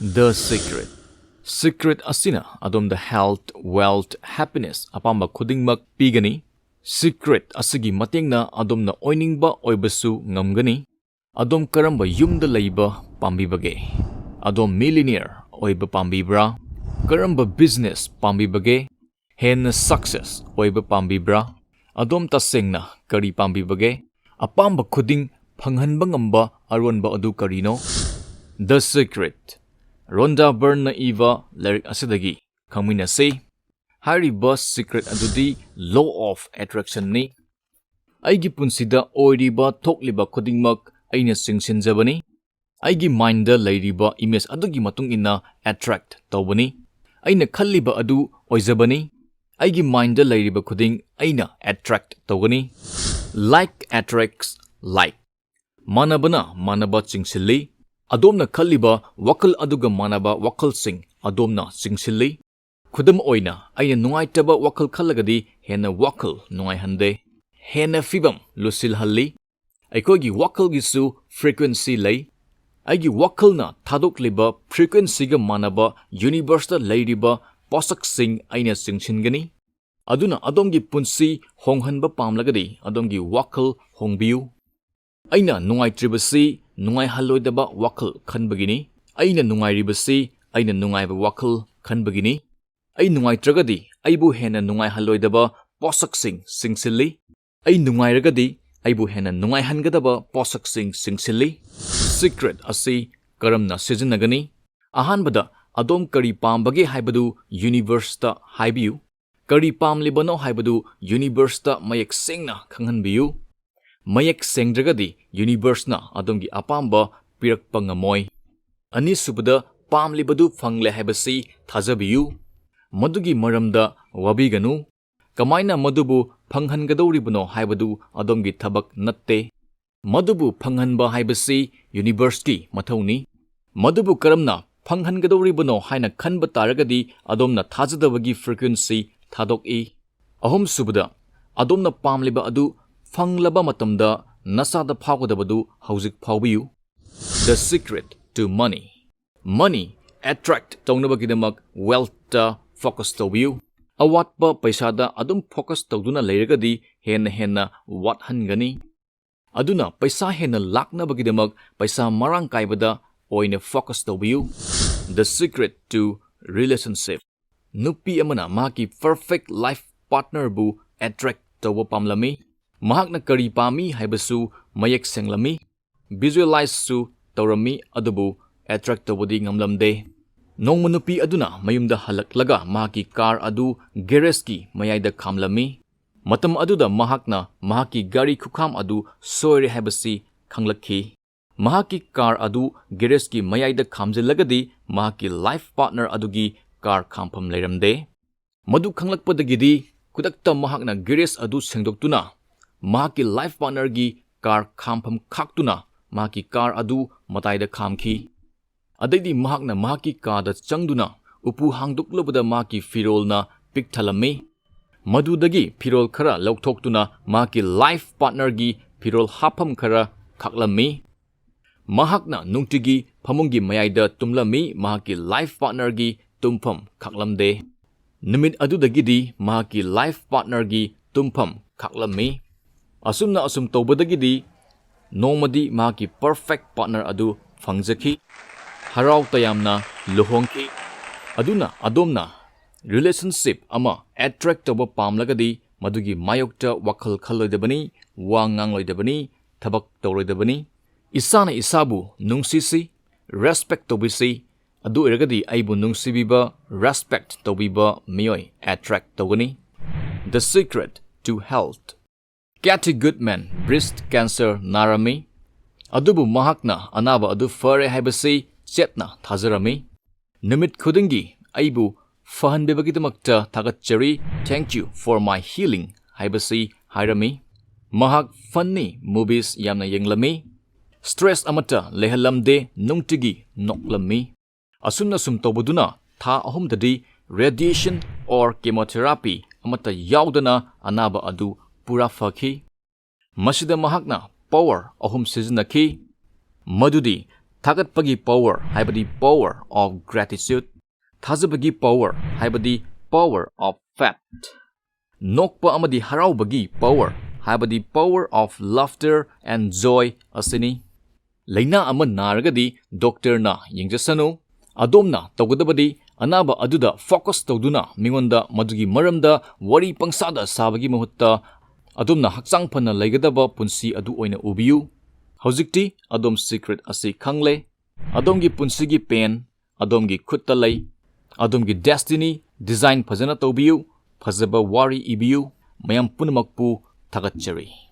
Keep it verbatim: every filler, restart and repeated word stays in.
The Secret. Secret ꯑꯁꯤꯅ ꯑꯗꯣꯝꯗ health, wealth, happiness, ꯑꯄꯥꯝꯕ ꯈꯨꯗꯤꯡꯃꯛ ꯄꯤꯒꯅꯤ꯫ Secret ꯑꯁꯤꯒꯤ ꯃꯇꯦꯡꯅ ꯑꯗꯣꯝꯅ ꯑꯣꯏꯅꯤꯡꯕ ꯑꯣꯏꯕꯁꯨ ꯉꯝꯒꯅꯤ꯫ ꯑꯗꯣꯝ ꯀꯔꯝꯕ ꯌꯨꯝꯗ ꯂꯩꯕ ꯄꯥꯝꯕꯤꯕꯒꯦ? ꯑꯗꯣꯝ millionaire ꯑꯣꯏꯕ ꯄꯥꯝꯕꯤꯕ꯭ꯔꯥ? ꯀꯔꯝꯕ business ꯄꯥꯝꯕꯤꯕꯒꯦ? ꯍꯦꯟꯅ success ꯑꯣꯏꯕ ꯄꯥꯝꯕꯤꯕ꯭ꯔꯥ? ꯑꯗꯣꯝ ꯇꯁꯦꯡꯅ ꯀꯔꯤ ꯄꯥꯝꯕꯤꯕꯒꯦ? ꯑꯄꯥꯝꯕ ꯈꯨꯗꯤꯡ ꯐꯪꯍꯟꯕ ꯉꯝꯕ ꯑꯔꯣꯟꯕ ꯑꯗꯨ ꯀꯔꯤꯅꯣ? The Secret. Rhonda Byrneꯅ ꯏꯕ ꯂꯥꯏꯔꯤꯛ ꯑꯁꯤꯗꯒꯤ ꯈꯪꯃꯤꯟꯅꯁꯤ꯫ ꯍꯥꯏꯔꯤꯕ secret ꯑꯗꯨꯗꯤ law of attractionꯅꯤ꯫ ꯑꯩꯒꯤ ꯄꯨꯟꯁꯤꯗ ꯑꯣꯏꯔꯤꯕ ꯊꯣꯛꯂꯤꯕ ꯈꯨꯗꯤꯡꯃꯛ ꯑꯩꯅ ꯆꯤꯡꯁꯤꯟꯖꯕꯅꯤ꯫ ꯑꯩꯒꯤ mindꯗ ꯂꯩꯔꯤꯕ image ꯑꯗꯨꯒꯤ ꯃꯇꯨꯡ ꯏꯟꯅ attract ꯇꯧꯕꯅꯤ꯫ ꯑꯩꯅ ꯈꯜꯂꯤꯕ ꯑꯗꯨ ꯑꯣꯏꯖꯕꯅꯤ꯫ ꯑꯩꯒꯤ mindꯗ ꯂꯩꯔꯤꯕ ꯈꯨꯗꯤꯡ ꯑꯩꯅ attract ꯇꯧꯒꯅꯤ꯫ Like attracts like. ꯃꯥꯟꯅꯕꯅ ꯃꯥꯟꯅꯕ ꯆꯤꯡꯁꯤꯜꯂꯤ꯫ ꯑꯗꯣꯝꯅ ꯈꯜꯂꯤꯕ ꯋꯥꯈꯜ ꯑꯗꯨꯒ ꯃꯥꯟꯅꯕ ꯋꯥꯈꯜꯁꯤꯡ ꯑꯗꯣꯝꯅ ꯆꯤꯡꯁꯤꯜꯂꯤ꯫ ꯈꯨꯗꯝ ꯑꯣꯏꯅ, ꯑꯩꯅ ꯅꯨꯡꯉꯥꯏꯇꯕ ꯋꯥꯈꯜ ꯈꯜꯂꯒꯗꯤ ꯍꯦꯟꯅ ꯋꯥꯈꯜ ꯅꯨꯡꯉꯥꯏꯍꯟꯗꯦ, ꯍꯦꯟꯅ ꯐꯤꯕꯝ ꯂꯨꯁꯤꯜꯍꯜꯂꯤ꯫ ꯑꯩꯈꯣꯏꯒꯤ ꯋꯥꯈꯜꯒꯤꯁꯨ frequency ꯂꯩ꯫ ꯑꯩꯒꯤ ꯋꯥꯈꯜꯅ ꯊꯥꯗꯣꯛꯂꯤꯕ frequencyꯒ ꯃꯥꯟꯅꯕ universeꯇ ꯂꯩꯔꯤꯕ ꯄꯣꯠꯁꯛꯁꯤꯡ ꯑꯩꯅ ꯆꯤꯡꯁꯤꯟꯒꯅꯤ꯫ ꯑꯗꯨꯅ ꯑꯗꯣꯝꯒꯤ ꯄꯨꯟꯁꯤ ꯍꯣꯡꯍꯟꯕ ꯄꯥꯝꯂꯒꯗꯤ ꯑꯗꯣꯝꯒꯤ ꯋꯥꯈꯜ ꯍꯣꯡꯕꯤꯌꯨ꯫ ꯑꯩꯅ ꯅꯨꯡꯉꯥꯏꯇ꯭ꯔꯤꯕꯁꯤ ꯅꯨꯡꯉꯥꯏꯍꯜꯂꯣꯏꯗꯕ ꯋꯥꯈꯜ ꯈꯟꯕꯒꯤꯅꯤ꯫ ꯑꯩꯅ ꯅꯨꯡꯉꯥꯏꯔꯤꯕꯁꯤ ꯑꯩꯅ ꯅꯨꯡꯉꯥꯏꯕ ꯋꯥꯈꯜ ꯈꯟꯕꯒꯤꯅꯤ꯫ ꯑꯩ ꯅꯨꯡꯉꯥꯏꯇ꯭ꯔꯒꯗꯤ ꯑꯩꯕꯨ ꯍꯦꯟꯅ ꯅꯨꯡꯉꯥꯏꯍꯜꯂꯣꯏꯗꯕ ꯄꯣꯠꯁꯛꯁꯤꯡ ꯆꯤꯡꯁꯤꯜꯂꯤ꯫ ꯑꯩ ꯅꯨꯡꯉꯥꯏꯔꯒꯗꯤ ꯑꯩꯕꯨ ꯍꯦꯟꯅ ꯅꯨꯡꯉꯥꯏꯍꯟꯒꯗꯕ ꯄꯣꯠꯁꯛꯁꯤꯡ ꯆꯤꯡꯁꯤꯜꯂꯤ꯫ Secret ꯑꯁꯤ ꯀꯔꯝꯅ ꯁꯤꯖꯤꯟꯅꯒꯅꯤ? ꯑꯍꯥꯟꯕꯗ, ꯑꯗꯣꯝ ꯀꯔꯤ ꯄꯥꯝꯕꯒꯦ ꯍꯥꯏꯕꯗꯨ universeꯇ ꯍꯥꯏꯕꯤꯌꯨ꯫ ꯀꯔꯤ ꯄꯥꯝꯂꯤꯕꯅꯣ ꯍꯥꯏꯕꯗꯨ universeꯇ ꯃꯌꯦꯛ ꯁꯦꯡꯅ ꯈꯪꯍꯟꯕꯤꯌꯨ꯫ ꯃꯌꯦꯛ ꯁꯦꯡꯗ꯭ꯔꯒꯗꯤ universeꯅ ꯑꯗꯣꯝꯒꯤ ꯑꯄꯥꯝꯕ ꯄꯤꯔꯛꯄ ꯉꯝꯃꯣꯏ꯫ ꯑꯅꯤꯁꯨꯕꯗ, ꯄꯥꯝꯂꯤꯕꯗꯨ ꯐꯪꯂꯦ ꯍꯥꯏꯕꯁꯤ ꯊꯥꯖꯕꯤꯌꯨ꯫ ꯃꯗꯨꯒꯤ ꯃꯔꯝꯗ ꯋꯥꯕꯤꯒꯅꯨ꯫ ꯀꯃꯥꯏꯅ ꯃꯗꯨꯕꯨ ꯐꯪꯍꯟꯒꯗꯧꯔꯤꯕꯅꯣ ꯍꯥꯏꯕꯗꯨ ꯑꯗꯣꯝꯒꯤ ꯊꯕꯛ ꯅꯠꯇꯦ꯫ ꯃꯗꯨꯕꯨ ꯐꯪꯍꯟꯕ ꯍꯥꯏꯕꯁꯤ universeꯀꯤ ꯃꯊꯧꯅꯤ꯫ ꯃꯗꯨꯕꯨ ꯀꯔꯝꯅ ꯐꯪꯍꯟꯒꯗꯧꯔꯤꯕꯅꯣ ꯍꯥꯏꯅ ꯈꯟꯕ ꯇꯥꯔꯒꯗꯤ ꯑꯗꯣꯝꯅ ꯊꯥꯖꯗꯕꯒꯤ frequency ꯊꯥꯗꯣꯛꯏ꯫ ꯑꯍꯨꯝꯁꯨꯕꯗ, ꯑꯗꯣꯝꯅ ꯄꯥꯝꯂꯤꯕ ꯑꯗꯨ ꯐꯪꯂꯕ ꯃꯇꯝꯗ ꯅꯁꯥꯗ ꯐꯥꯎꯒꯗꯕꯗꯨ ꯍꯧꯖꯤꯛ ꯐꯥꯎꯕꯤꯌꯨ꯫ The Secret to Money. Money attract ꯇꯧꯅꯕꯒꯤꯗꯃꯛ wealthꯇ focus ꯇꯧꯕꯤꯌꯨ꯫ ꯑꯋꯥꯠꯄ ꯄꯩꯁꯥꯗ ꯑꯗꯨꯝ focus ꯇꯧꯗꯨꯅ ꯂꯩꯔꯒꯗꯤ ꯍꯦꯟꯅ ꯍꯦꯟꯅ ꯋꯥꯠꯍꯟꯒꯅꯤ꯫ ꯑꯗꯨꯅ ꯄꯩꯁꯥ ꯍꯦꯟꯅ ꯂꯥꯛꯅꯕꯒꯤꯗꯃꯛ ꯄꯩꯁꯥ ꯃꯔꯥꯡ ꯀꯥꯏꯕꯗ ꯑꯣꯏꯅ focus ꯇꯧꯕꯤꯌꯨ꯫ The secret to relationship. ꯅꯨꯄꯤ ꯑꯃꯅ ꯃꯍꯥꯛꯀꯤ perfect life partnerꯕꯨ attract ꯇꯧꯕ ꯄꯥꯝꯂꯝꯃꯤ꯫ ꯃꯍꯥꯛꯅ ꯀꯔꯤ ꯄꯥꯝꯃꯤ ꯍꯥꯏꯕꯁꯨ ꯃꯌꯦꯛ ꯁꯦꯡꯂꯝꯃꯤ꯫ Visualizeꯁꯨ ꯇꯧꯔꯝꯃꯤ, ꯑꯗꯨꯕꯨ attract ꯇꯧꯕꯗꯤ ꯉꯝꯂꯝꯗꯦ꯫ ꯅꯣꯡꯃ ꯅꯨꯄꯤ ꯑꯗꯨꯅ ꯃꯌꯨꯝꯗ ꯍꯜꯂꯛꯂꯒ ꯃꯍꯥꯛꯀꯤ car ꯑꯗꯨ garageꯀꯤ ꯃꯌꯥꯏꯗ ꯈꯥꯝꯂꯝꯃꯤ꯫ ꯃꯇꯝ ꯑꯗꯨꯗ ꯃꯍꯥꯛꯅ ꯃꯍꯥꯛꯀꯤ ꯒꯥꯔꯤ ꯈꯨꯈꯥꯝ ꯑꯗꯨ ꯁꯣꯏꯔꯦ ꯍꯥꯏꯕꯁꯤ ꯈꯪꯂꯛꯈꯤ꯫ ꯃꯍꯥꯛꯀꯤ car ꯑꯗꯨ garageꯀꯤ ꯃꯌꯥꯏꯗ ꯈꯥꯝꯖꯤꯜꯂꯒꯗꯤ ꯃꯍꯥꯛꯀꯤ life partner ꯑꯗꯨꯒꯤ car ꯈꯥꯝꯐꯝ ꯂꯩꯔꯝꯗꯦ꯫ ꯃꯗꯨ ꯈꯪꯂꯛꯄꯗꯒꯤꯗꯤ ꯈꯨꯗꯛꯇ ꯃꯍꯥꯛꯅ garage ꯑꯗꯨ ꯁꯦꯡꯗꯣꯛꯇꯨꯅ ꯃꯍꯥꯛꯀꯤ life partnerꯒꯤ car ꯈꯥꯝꯐꯝ ꯈꯥꯛꯇꯨꯅ ꯃꯍꯥꯛꯀꯤ car ꯑꯗꯨ ꯃꯇꯥꯏꯗ ꯈꯥꯝꯈꯤ꯫ ꯑꯗꯩꯗꯤ ꯃꯍꯥꯛꯅ ꯃꯍꯥꯛꯀꯤ ꯀꯥꯗ ꯆꯪꯗꯨꯅ ꯎꯄꯨ ꯍꯥꯡꯗꯣꯛꯂꯨꯕꯗ ꯃꯍꯥꯛꯀꯤ ꯐꯤꯔꯣꯜꯅ ꯄꯤꯛ ꯊꯜꯂꯝꯃꯤ꯫ ꯃꯗꯨꯗꯒꯤ ꯐꯤꯔꯣꯜ ꯈꯔ ꯂꯧꯊꯣꯛꯇꯨꯅ ꯃꯍꯥꯛꯀꯤ life partnerꯒꯤ ꯐꯤꯔꯣꯜ ꯍꯥꯞꯐꯝ ꯈꯔ ꯈꯥꯛꯂꯝꯃꯤ꯫ ꯃꯍꯥꯛꯅ ꯅꯨꯡꯇꯤꯒꯤ ꯐꯃꯨꯡꯒꯤ ꯃꯌꯥꯏꯗ ꯇꯨꯝꯂꯝꯃꯤ, ꯃꯍꯥꯛꯀꯤ life partnerꯒꯤ ꯇꯨꯝꯐꯝ ꯈꯥꯛꯂꯝꯗꯦ꯫ ꯅꯨꯃꯤꯠ ꯑꯗꯨꯗꯒꯤꯗꯤ ꯃꯍꯥꯛꯀꯤ life partnerꯒꯤ ꯇꯨꯝꯐꯝ ꯈꯥꯛꯂꯝꯃꯤ꯫ ꯑꯁꯨꯝꯅ ꯑꯁꯨꯝ ꯇꯧꯕꯗꯒꯤꯗꯤ ꯅꯣꯡꯃꯗꯤ ꯃꯍꯥꯛꯀꯤ perfect partner ꯑꯗꯨ ꯐꯪꯖꯈꯤ꯫ ꯍꯔꯥꯎ ꯇꯌꯥꯝꯅ ꯂꯨꯍꯣꯡꯈꯤ꯫ ꯑꯗꯨꯅ ꯑꯗꯣꯝꯅ relationship ꯑꯃ attract ꯇꯧꯕ ꯄꯥꯝꯂꯒꯗꯤ ꯃꯗꯨꯒꯤ ꯃꯥꯌꯣꯛꯇ ꯋꯥꯈꯜ ꯈꯜꯂꯣꯏꯗꯕꯅꯤ, ꯋꯥ ꯉꯥꯡꯂꯣꯏꯗꯕꯅꯤ, ꯊꯕꯛ ꯇꯧꯔꯣꯏꯗꯕꯅꯤ꯫ ꯏꯁꯥꯅ ꯏꯁꯥꯕꯨ ꯅꯨꯡꯁꯤꯁꯤ, respect ꯇꯧꯕꯤꯁꯤ, ꯑꯗꯨ ꯑꯣꯏꯔꯒꯗꯤ ꯑꯩꯕꯨ ꯅꯨꯡꯁꯤꯕꯤꯕ, respect ꯇꯧꯕꯤꯕ ꯃꯤꯑꯣꯏ attract ꯇꯧꯒꯅꯤ꯫ The secret to health. Cathy Goodman breast cancer ꯅꯥꯔꯝꯃꯤ, ꯑꯗꯨꯕꯨ ꯃꯍꯥꯛꯅ ꯑꯅꯥꯕ ꯑꯗꯨ ꯐꯔꯦ ꯍꯥꯏꯕꯁꯤ ꯆꯦꯠꯅ ꯊꯥꯖꯔꯝꯃꯤ꯫ ꯅꯨꯃꯤꯠ ꯈꯨꯗꯤꯡꯒꯤ ꯑꯩꯕꯨ ꯐꯍꯟꯕꯤꯕꯒꯤꯗꯃꯛꯇ ꯊꯥꯒꯠꯆꯔꯤ, thank you for my healing ꯍꯥꯏꯕꯁꯤ ꯍꯥꯏꯔꯝꯃꯤ꯫ ꯃꯍꯥꯛ funny movies ꯌꯥꯝꯅ ꯌꯦꯡꯂꯝꯃꯤ꯫ Stress ꯑꯃꯠꯇ ꯂꯩꯍꯜꯂꯝꯗꯦ, ꯅꯨꯡꯇꯤꯒꯤ ꯅꯣꯛꯂꯝꯃꯤ꯫ ꯑꯁꯨꯝꯅ ꯁꯨꯝ ꯇꯧꯕꯗꯨꯅ ꯊꯥ ꯑꯍꯨꯝꯗꯗꯤ radiation or chemotherapy ꯑꯃꯠꯇ ꯌꯥꯎꯗꯅ ꯑꯅꯥꯕ ꯑꯗꯨ ꯄꯨꯔꯥ ꯐꯈꯤ꯫ ꯃꯁꯤꯗ ꯃꯍꯥꯛꯅ power ꯑꯍꯨꯝ ꯁꯤꯖꯤꯟꯅꯈꯤ, ꯃꯗꯨꯗꯤ ꯊꯥꯒꯠꯄꯒꯤ power ꯍꯥꯏꯕꯗꯤ power of gratitude, ꯊꯥꯖꯕꯒꯤ power ꯍꯥꯏꯕꯗꯤ power of faith, ꯅꯣꯛꯄ ꯑꯃꯗꯤ ꯍꯔꯥꯎꯕꯒꯤ power ꯍꯥꯏꯕꯗꯤ power of laughter and joy ꯑꯁꯤꯅꯤ꯫ ꯂꯥꯏꯅꯥ ꯑꯃ ꯅꯥꯔꯒꯗꯤ ꯗꯣꯛꯇꯔꯅ ꯌꯦꯡꯖꯁꯅꯨ꯫ ꯑꯗꯣꯝꯅ ꯇꯧꯒꯗꯕꯗꯤ ꯑꯅꯥꯕ ꯑꯗꯨꯗ focus ꯇꯧꯗꯨꯅ ꯃꯤꯉꯣꯟꯗ ꯃꯗꯨꯒꯤ ꯃꯔꯝꯗ ꯋꯥꯔꯤ ꯄꯪꯁꯥꯗ ꯁꯥꯕꯒꯤ ꯃꯍꯨꯠꯇ ꯑꯗꯣꯝꯅ ꯍꯛꯆꯥꯡ ꯐꯅ ꯂꯩꯒꯗꯕ ꯄꯨꯟꯁꯤ ꯑꯗꯨ ꯑꯣꯏꯅ ꯎꯕꯤꯌꯨ꯫ ꯍꯧꯖꯤꯛꯇꯤ ꯑꯗꯣꯝ secret ꯑꯁꯤ ꯈꯪꯂꯦ꯫ ꯑꯗꯣꯝꯒꯤ ꯄꯨꯟꯁꯤꯒꯤ pen ꯑꯗꯣꯝꯒꯤ ꯈꯨꯠꯇ ꯂꯩ꯫ ꯑꯗꯣꯝꯒꯤ destiny design ꯐꯖꯅ ꯇꯧꯕꯤꯌꯨ꯫ ꯐꯖꯕ ꯋꯥꯔꯤ ꯏꯕꯤꯌꯨ꯫ ꯃꯌꯥꯝ ꯄꯨꯝꯅꯃꯛꯄꯨ ꯊꯥꯒꯠꯆꯔꯤ꯫